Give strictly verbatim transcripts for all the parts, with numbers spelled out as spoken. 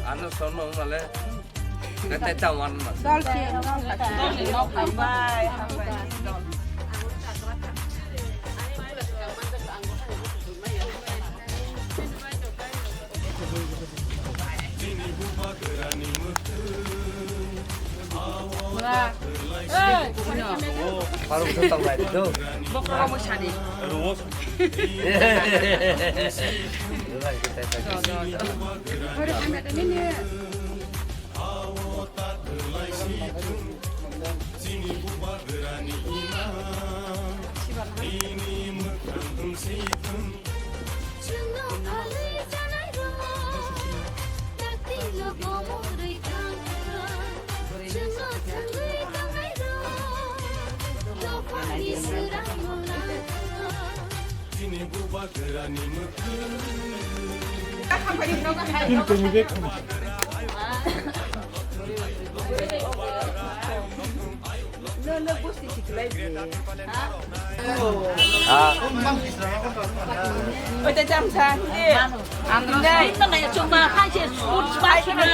Ano sono male. Kata tawan mas. Dol si, dol si. Hambai, hambai. Paruk tu tong lai tu. Bokro mo sani. Oita chamsa, hindi. Andro. Hindi na ya chuma, hai se sut ba sina.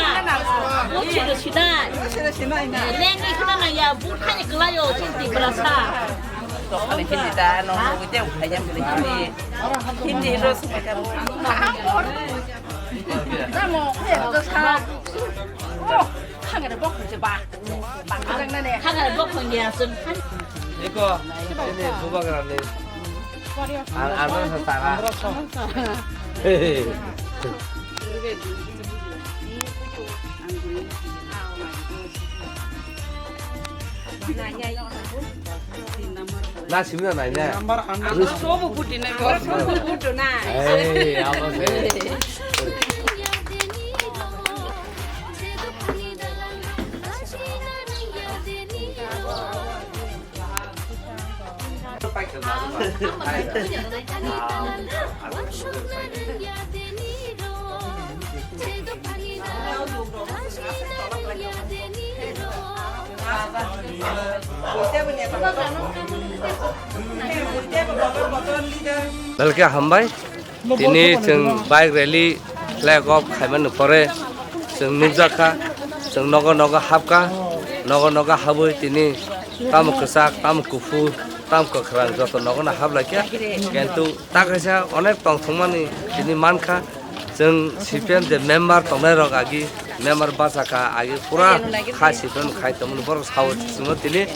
Buchi do sina. Buchi do sina ina. Lengi khna na ya, but hai kelayo, chinti berasa. Kali hindi ta, no, no, hindi, hindi. Hindi, hindi, ro, sumai ka. Namo, ya, to sa. Oh, khangare bok je ba. Ba khang na ne. Khangare bok khang ya sun. Iko, ini bubagrani. An-, andro sa tara. Hehehe. Na simi na nai na. Number andro. Sobo puti na. Sobo putu na. Hey, abo se. Belke hambai. Tini chwng bike rally flag off khaimani pore chwng nukjakha, chwng nogo nogo hapkha, nogo nogo habwi tini tamo kwchak, tamo kuphur, tamo kwkhwrang joto nogono haplaikha. Kintu ta kaisa onek tongthokmani tini mankha, chwng C P M je member tongnairok agi member bachakha, agi pura kha C P M khai tongmani borok sao chwngno tini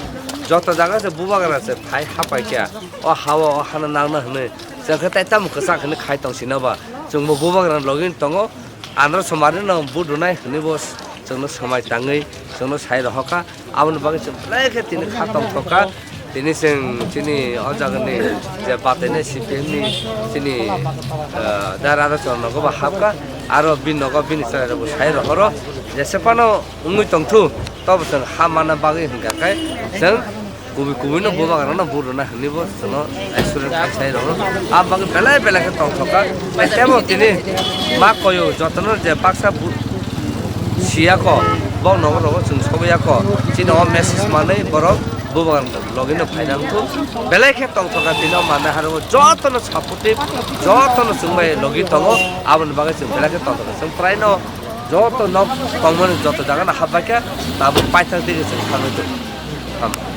joto jaga se bubagra se phai hapaikha, o hao o hano nangna hwnwi. Chwng khe tai tamo kwchak hwnwi khai tong sino ba? Chwngbo bubagrani logi tongo. Andro somari no vote rwnai hwnwi bo chwngno swmai tangwi chwngno sai rohorkha. Aboni bagwi chwng belai khe tini kha tongthokha. Tini chwng chini o jagani je batene C P M ni chini, eh, dara da chwng nogo ba hapkha. Aro bini nogo bini chwrairokbo sai rohoro. Jese phano wngwi tongthu, tobo chwng ha manna bagwi hwnkha khe chwng kubui kubui no bubagrano vote rwna hwnwi bo chwngno assurance khai sai rwno. A bagwi belai belai khe tongthokha. Tei tebo tini ma koyo jotono je baksa bu-, siya kho, bo nogo rogo chwng sogwi ya kho. Chini o message manwi borok bubagrano logi no phaina wngkhu. Belai khe tongthokha tini o manna harwi jotono supportive, jotono chwng bai logi tongo. Aboni bagwi chwng belai khe tongthokha. Chwng prai no joto nok tongmani joto jaga no hapbai khe tabuk paithak digi chwng thangwi tongo.